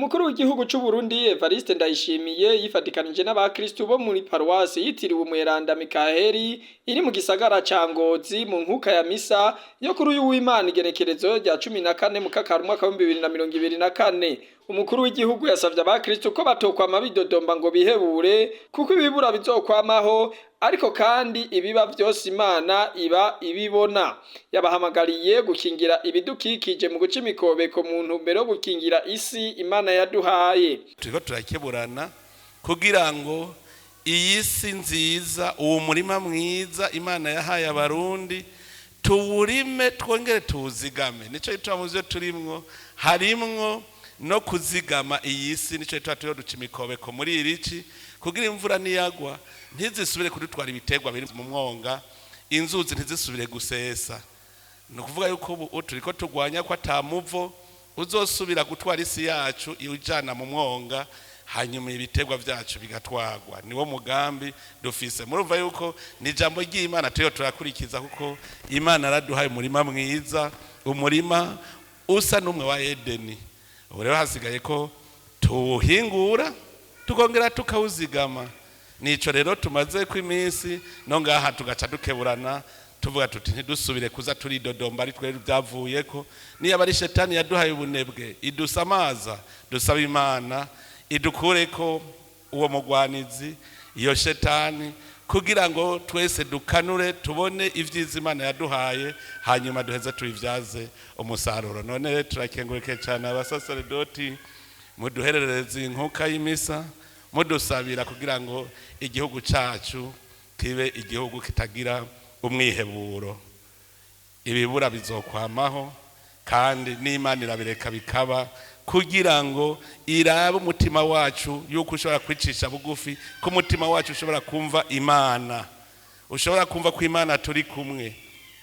Umukuru w'igihugu c'u Burundi Evariste Ndayishimiye yifatikanije n'abakristu bo muri paruwasi yitiriwe Umweranda Mikaheli iri mu gisagara ca Ngozi mu nkuka ya misa yo kuri uyu w'Imana, igenekerezo rya 14 Mukakaru umwaka w'2024. Umukuru w'igihugu yasavye abakristu ko batokwama bidodomba ngo bihebure, kuko ibibura bizokwamaho, ariko kandi ibiba vyose Imana iba ibibona. Yabahamagariye gukingira ibidukikije mu guca imikobeko mu ntumbero yo gukingira isi Imana yaduhaye. Turiko turakeburana kugira ngo iyi si nziza, uwo murima mwiza Imana yahaye Abarundi, tuwurime twongere tuwuzigame. Nico gituma mu vyo turimwo harimwo no kuzigama iyi si. Nico gituma turiho duca imikobeko muri iri ci kugira imvura niyagwa ntizisubire kudutwara ibiterwa biri mu mwonga, inzuzi ntizisubire gusesa. Ni ukuvuga yuko ubu turiko turwanya ko ata muvo uzosubira gutwara isi yacu iwujana mu mwonga, hanyuma ibiterwa vyacu bigatwarwa. Niwo mugambi dufise. Murumva yuko ni ijambo ry'Imana turiho turakurikiza, kuko Imana yaraduhaye umurima mwiza, umurima usa n'umwe wa Edeni. Ubu rero hasigaye ko tuwuhingura, tukongera tukawuzigama. Nico rero tumaze ko iminsi no ngaha tugaca dukeburana, tuvuga tuti ntidusubire kuza turidodomba ari twe byavuyeko. Niba ari shetani yaduhaye ubunebwe idusamaza, dusaba Imana idukureko uwo mugwanizi, iyo shetani, kugira ngo twese dukanure tubone ibyiza Imana yaduhaye, hanyuma duheze tubibyaze umusaruro. None turakenguruke cyane abasaseredoti muduherereza inkuka y'imisa, mudusabira kugira ngo igihugu cyacu kibe igihugu kitagira umwiheburo. Ibibura bizokwamaho, kandi n'Imana irabireka bikaba kugira ngo irabe umutima wacu yuko ushobora kwicisha bugufi, ko umutima wacu ushobora kumva Imana, ushobora kumva ko Imana turi kumwe,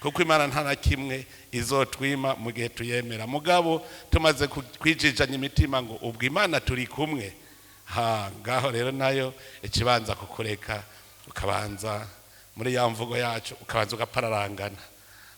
kuko Imana nta na kimwe izotwima mu gihe tuyemera. Mugabo tumaze kwijijanya imitima ngo ubwo Imana turi kumwe, ha ngaho rero nayo ikibanza kukureka ukabanza muri ya mvugo yacu, ukabanza ugapararangana.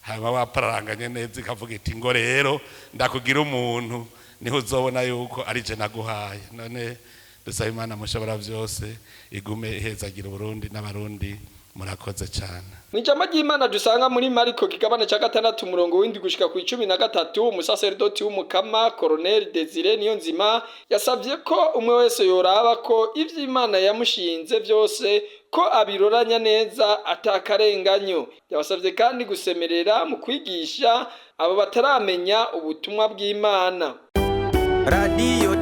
Hanyuma wapararanganye neza, ikavuga iti ngo rero ndakugira umuntu, niho uzobona yuko ari je naguhaye. None dusaba Imana mushobora byose igume ihezagira Uburundi n'Abarundi. Murakoze cyane. Mw'ijambo ry'Imana dusanga muri Mariko kigabane ca 6 umurongo w'7 gushika ku 13, umusaseredoti w'Umukama Colonel Desire Niyonzima yasavye ko umwe wese yoraba ko ivyo Imana yamushinze vyose ko abiroranya neza atakarenganyo. Yabasavye kandi gusemerera mu kwigisha abo bataramenya ubutumwa bw'Imana. Radiyo.